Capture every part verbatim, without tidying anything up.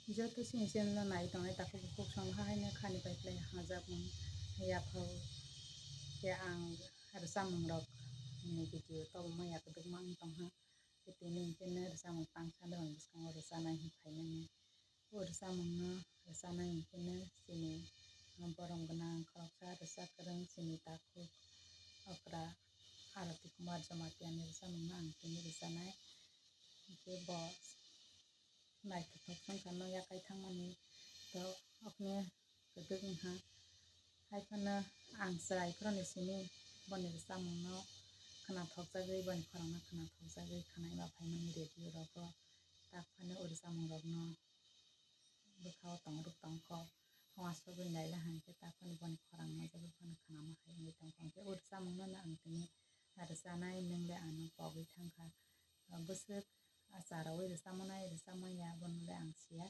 Joto chini channel no nai tongnai takhuk bukhuk song haino khani pai khlai hajakmung yaphao khe ang rwchapmung rok ni video toboma ya kwdwkma wng tongha. Tei tini hwnkhe no rwchapmung tangsa norokni bwskango rwchanai hwn phainani. O rwchapmung no rwchanai hwn khe no chini borom gwnang khoroksa rwchap kwrwng chini takhuk okra Arati Kumar Jamatia ni rwchapmung no ang tini rwchanai. Hwnkhe bo naithothok wngkha no yakai thangmani to okne kwdwk wngkha. Hai phano ang chwrai phano simi boni rwchapmung no khwnathokjagwi, boni khorang no khwnathokjagwi khwnaima phaimani radio rogo tak phano o rwchapmung rok no bwkhao tongrwk tongkho. Hwnga sogwi naila hwnkhe tak phano boni khorang no jagwi phano khwnama hai wngwi tongkho. Hwnkhe o rwchapmung no ang tini rwchanai, nwng le ano pogwi thangkha. Bwswk a charaui rwchapmani rwchapmaya, bono le ang siya,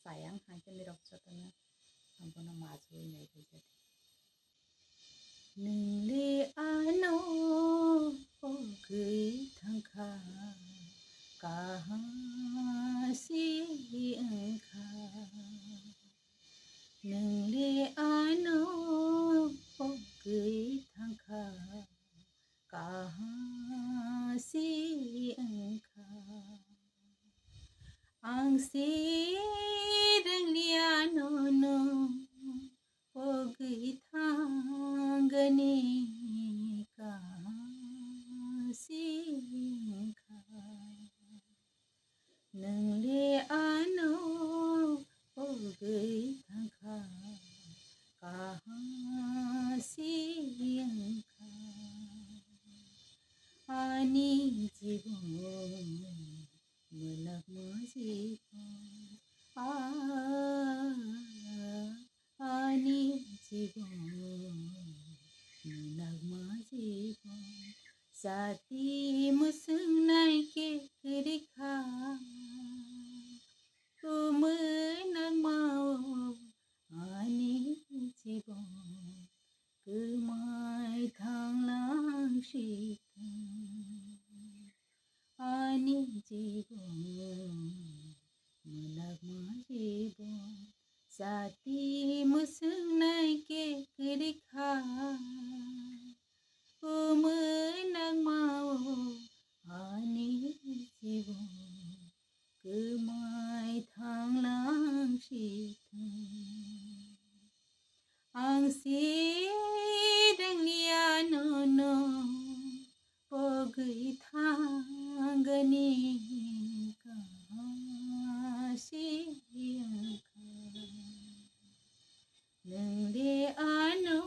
chayang hai khe norok jotono bono majui nai rwjadi. Nwng le ano pogwi thangkha, kaham si wngkha. Nwng le ano pogwi thangkha, kaham si wngkha. Ang si rwngya nono pogwi thangani kaham si wngkha. Nwng le ano pogwi thangkha, kaham si wngkha. Ani jibon, mwlakma jibon, ah, ani jibon, mwlakma jibon, jati mwswng nai khe kwrwi kha. O mwlakma o ani jibon kwmai thanglang si thang. Ani jibon, mwlakma jibon, jati mwswng nai khe kwrwi kha. O mwlakma o ani jibon kwmai thanglang si thang. Ang si rwngya nono pogwi thangani kaham si wngkha. Nwng de ano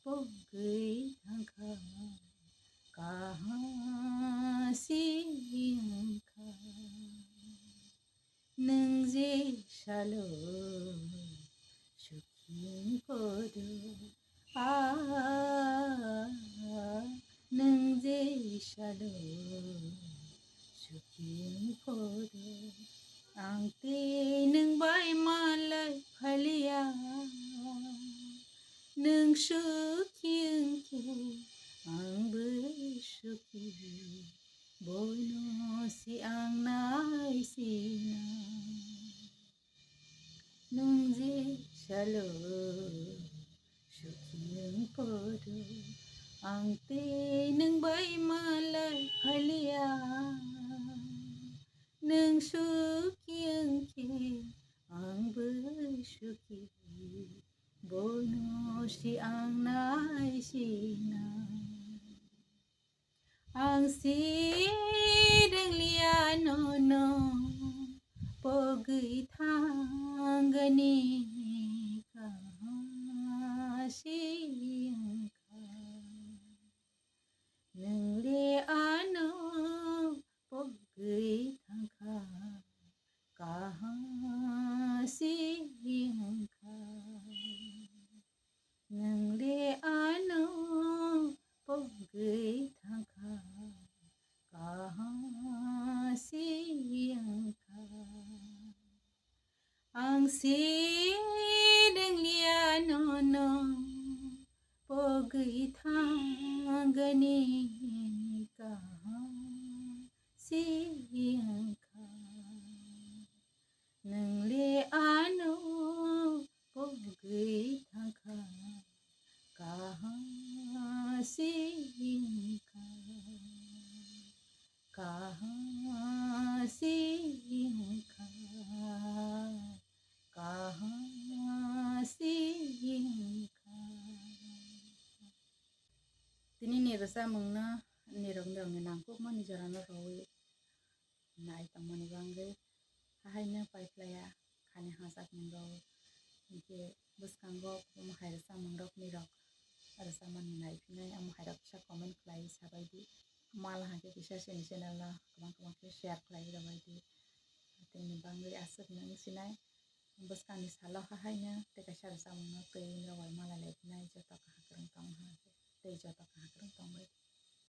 pogwi thangkha, kaham si wngkha. Nwng je salo sukhi wngkha do, ah, nwng je salo sukhi wngkha do, ang tei nwng bai malai phaliya. Nwng sukhi wngkhe angbo sukhi, bono se ang naisinai. Nwng je salo sukhi wngkha do, ang tei nwng bai malai phaliya. Nwng sukhi wngkhe angbo sukhi, bono se ang naisinai. Ang si rwngya nono pogwi thangani kaham si wngkha. Nwng le ano pogwi thangkha, kaham si wngkha. Nwng le ano pogwi thangkha, kaham si wngkha. Ang si rwngya nono pogwi thangani kaham si wngkha. Nwng Chamungno nirok nirokni nangkukmani jorano rwwi nai tongmani bagwi hahaino paiphlaiya khani hachakmung rw hinkhe bwskango omo hai rwchapmung rok nirok rwchapmani naiphinai omo hairok kisa comment khlaiwi sabaidi. Mal hwnkhe kisa chini channel no kwbang kwbang khe share khlaiwi rwbaidi. Tini bagwi aswk nwng sinai bwskangni salo hahaino tei kaisa rwchapmungno twi nirok bai malai laiphinai joto kaham kwrwng tong ha tei joto kaham kwrwng tongbaidi.